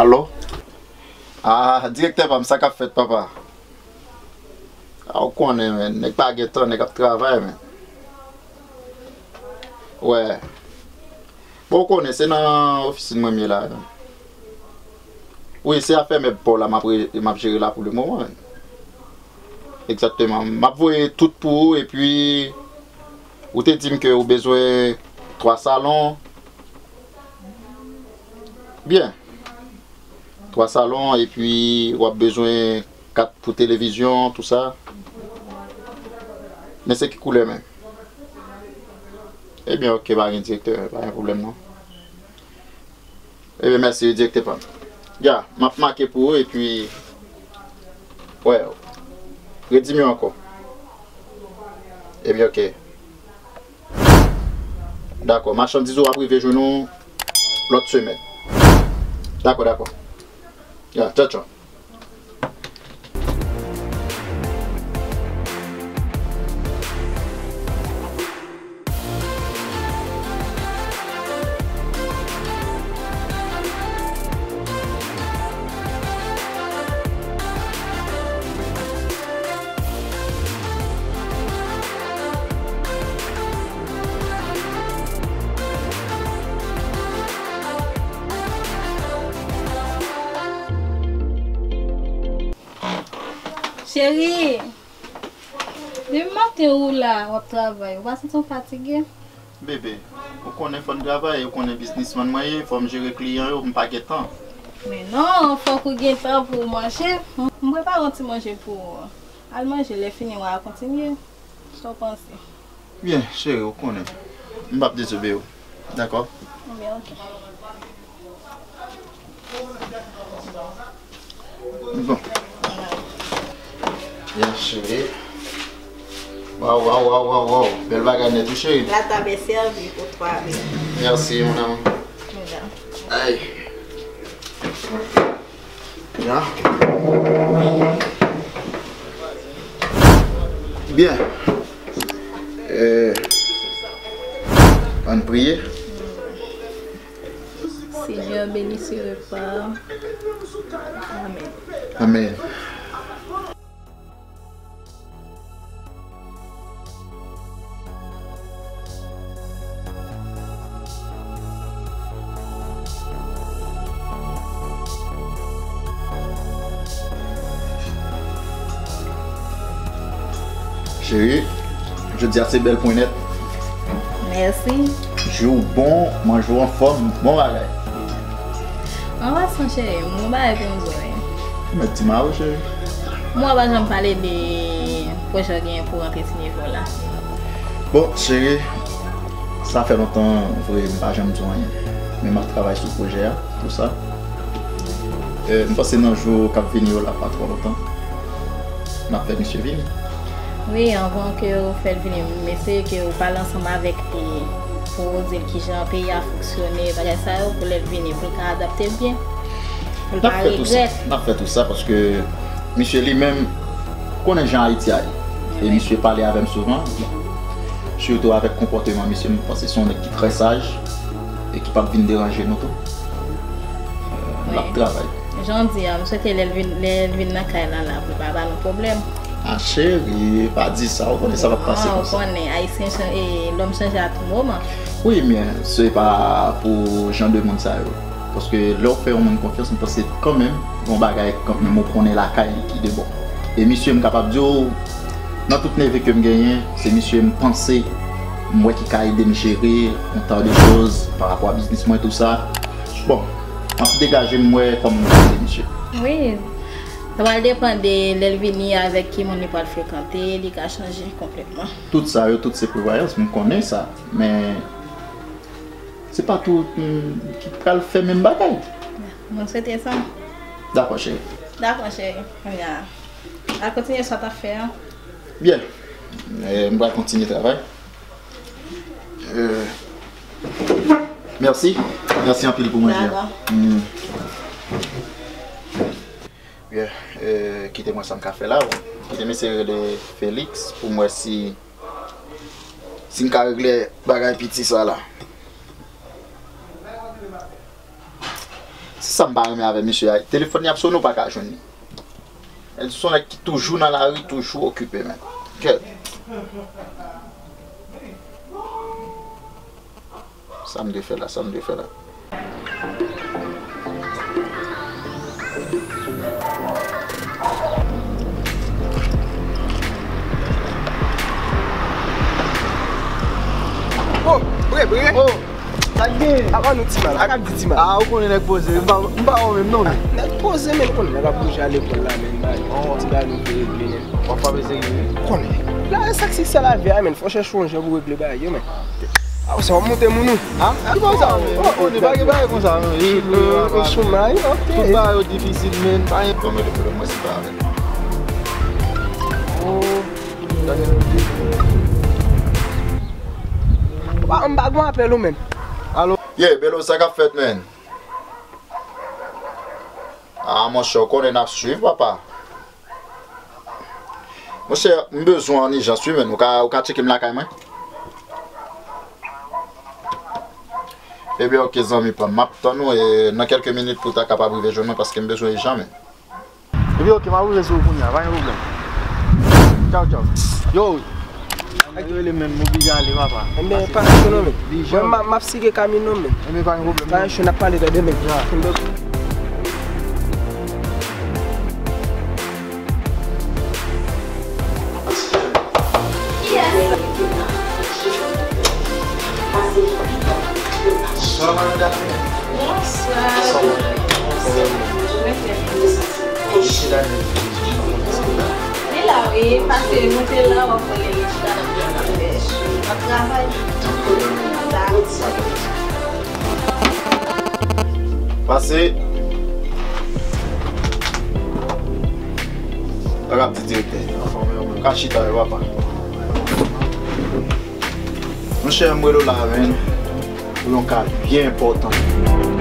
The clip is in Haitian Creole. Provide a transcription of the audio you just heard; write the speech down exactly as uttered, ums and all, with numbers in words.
Alo? Ah, direktè pa m, sa k ap fèt, papa? Ah, ou konnen, men, nèg pa gen tan, nèg ap travay, men. Wè. Bon, ou konnen, se nan ofisin mwen m ye la, men. Wi, se afè mèb pa w la m ap re-, m ap jere la pou le moman, men. Egzakteman. M ap voye tout pou ou, epi ou te di m ke ou bezwen twa salon. Byen. Twa salon, epi w ap bezwen kat pou televizyon, tou sa. Men se ki koulè menm? Ebyen, oke, pa gen direktè, pa gen pwoblèm non. Ebyen, mèsi, direktè pa m. Ya, m ap make pou ou, epi, wè, redi m yo ankò. Ebyen, oke. Dakò, machandiz ou ap rive jwenn ou lòt semèn. Dakò, dakò. Ya, tchaw, tchaw. Cheri, depi maten ou la, w ap travay, ou pa santi w fatige? Bebe, ou konnen fò n travay, ou konnen biznismann mwen ye, fò m jere kliyan yo, m pa gen tan. Men non, fòk ou gen tan pou w manje. M, m prepare yon ti manje pou ou. Al manje, lè fini w a kontinye. Sa w panse? Byen, cheri, ou konnen. M p ap dezobeyi w. Dakò? Byen, oke. Bon. Byen, cheri. Waw, waw, waw, waw, waw. Bèl bagay nèt, wi, cheri. Latab est servie pour toi, bébé. Merci, mon amour. Voilà. Ay. Ya. Byen. Euh, ann priye. Seigneur, bénis ce repas. Amen. Amen. Cheri, jodi a se bèl pwen nèt. Mèsi. Jou bon, manje w anfòm, bon bagay. An pasan, cheri, m gon bagay pou m di w, wi. Ou mèt di m a wi, cheri. Mwen pa janm pale de pwojè w genyen pou rantre ti neve w la. Bon, cheri, sa fè lontan, vre, m pa janm di w anyen. Men m ap travay sou pwojè a, tou sa. Euh, m panse nan jou k ap vini yo la, pa twò lontan, n ap fè misye vini. Wi, anvan ke w fè l vini, m eseye ke w pale ansanm avèk li pou w di l kijan peyi a fonksyone, bagay sa yo, pou lè l vini, pou l ka adapte l byen, pou l pa regrèt. N ap fè tou sa, paske misye li menm konnen jan Ayiti a ye. E misye pale avè m souvan, sitou avèk konpòteman misye, m panse se yon nèg ki trè saj e ki p ap vin deranje nou tou. Euh, l ap travay. Jan w di a, m swete lè l vin, lè l vin nan kay la, la, pou l pa ba nou pwoblèm. Ah, cheri, pa di sa, ou konnen sa p ap pase konsa. Ou konnen, Ayisyen chan-, e, lòm chanje a tout moman. Wi, men se pa pou jan de moun sa yo. Paske lè w fè yon moun konfyans, m panse kanmenm, gon bagay kanmenm ou konnen lakay ki de bon. E misye, m kapab di w, nan tout neve ke m genyen, se misye m panse, m wè ki ka ede m jere yon ta de choz pa rapò a biznis mwen, tou sa. Bon, m ap degaje m, m wè kòman m ka ede misye. Wi, sa pral depann de lè l vini, avèk ki moun li pral frekante, li ka chanje konplètman. Tout sa yo, tout se prevwayans, m konnen sa, men se pa tout moun ki pral fè menm bagay. Mwen swete sa. Dakò, cheri. Dakò, cheri. Kounye a, al kontinye sa w t ap fè a. Byen. Eh, m pral kontinye travay. Euh, mèsi. Mèsi anpil pou manje a. Dakò. Mm. Byen, euh, kite m wè sa m ka fè la, bon. Kite m eseye rele Felix pou m wè si, si m ka regle bagay piti sa la. Se sa m pa renmen avè misye a. Telefòn li ap sonnen, ou pa ka jwenn li. Li se yon nèg ki toujou nan lari, toujou okipe, men. Kèt. Sa m dwe fè la, sa m dwe fè la. Oh, bre, bre. Oh, sa k gen? Apa nou ti mal, sa k ap di ti mal? Ah, ou konnen nèg poze, m pa, m pa ou menm non, men. Nèg poze, men, ou konnen nèg ap bouje al lekòl la, men, bay. Oh. Ti bagay nou vle regle, men. W ap frape serye wi. Konnen. La, sa k se lavi a, men. Fò chèche yon jan pou regle bagay yo, men. Ah, sa w ap monte moun ou? Ha? Ki pa sa, men? Ou konnen pa gen bagay konsa, non. Chomay, ok. Tout bagay yo difisil, men. Pa gen pwoblèm, mwen se pa avè l. Oh. Wa, m pa gen apèl ou, men. Alo? Yeah, Belo, sa k ap fèt, men? Ah, monchè, ou konnen n ap swiv, papa. Monchè, m bezwen w an ijans, wi, men. Ou ka, ou ka tcheke m lakay mwen? Ebyen, ok, zanmi pa m. M ap tann ou, e, nan kèlke minit pou w ta kapab rive jwenn mwen, paske m bezwen w ijan, men. Ebyen, ok, m ap rive sou ou kounye a, pa gen pwoblèm. Tchaw, tchaw. Yo, wi. Nèg yo rele m, men, m oblije ale, papa. Enben, pa gen pwoblèm. Mwen, m ap, m ap sige kamin non, men. Enben, pa gen pwoblèm. Pa gen cho, n ap pale tande, men. Ya. Bonswa. Li la wi, pase nou te la, w ap wè li chita nan biro l ap fè, ap travay. Pase. Sa k ap di direktè? Anfòme w, men. Ka chita, wi, papa. Monchè, m rele w la, men. Pou yon ka byen enpòtan.